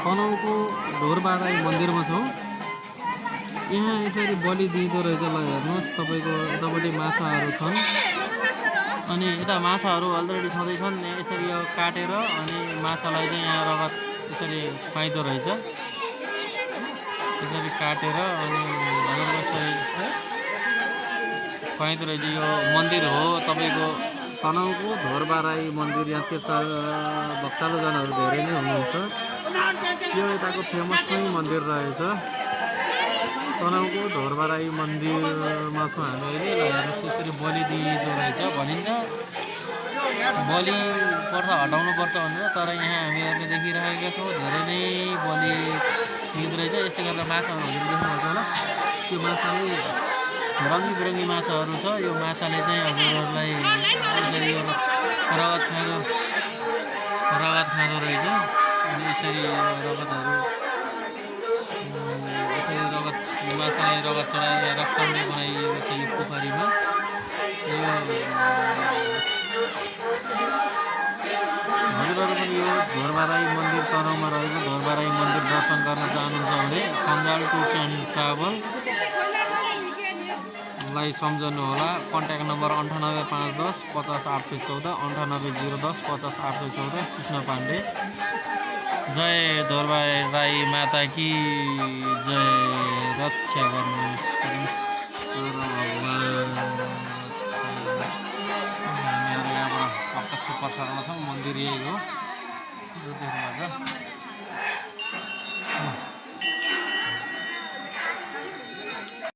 तनहुँको ढोरबाराई मन्दिरमा छौँ। यहाँ यसरी बलि दिँदो रहेछ। ल हेर्नुहोस्, तपाईँको यतापट्टि माछाहरू छन् अनि यता माछाहरू अलरेडी छँदैछन्। यसरी यो काटेर अनि माछालाई चाहिँ यहाँ रगत यसरी खुवाइदो रहेछ। यसरी काटेर अनि यसरी खुवाइदो रहेछ। यो मन्दिर हो तपाईँको तनहुँको ढोरबाराई मन्दिर। यहाँ भक्तालुजनहरू धेरै नै हुनुहुन्छ। यो यताको फेमस नै मन्दिर रहेछ। तनहुँको ढोरबाराई मन्दिरमा छौँ हामी अहिले। हेर्नुहोस्, यसरी बलि दिँदो रहेछ। भनिन्छ बलि पर्छ हटाउनुपर्छ भनेर, तर यहाँ हामीहरूले देखिरहेका छौँ धेरै नै बलि दिँदो रहेछ। यसै गरेर माछाहरू हजुर देख्नुहुन्छ होला। त्यो माछाले रङ्गी बिरङ्गी माछाहरू छ। यो माछाले चाहिँ हजुरहरूलाई यसरी रगत खाँदो रहेछ। अनि यसरी रगतहरू यसरी माछाले रगत चढाएर रक्तले बनाइएको छ यो पोखरीमा। हजुरहरू पनि यो ढोरबाराई मन्दिर तनहुँमा रहेको ढोरबाराई मन्दिर दर्शन गर्न चाहनुहुन्छ भने सञ्जाल टुर्स एन्ड ट्राभललाई सम्झनुहोला। Contact number 98 510 50 814, 98 010 50 814। कृष्ण पाण्डे। जय ढोरबाराई माता की जय। रक्षा गर्नुहोस् हामीहरू यहाँबाट प्रत्यक्ष प्रसारण छौँ। मन्दिर यही हो।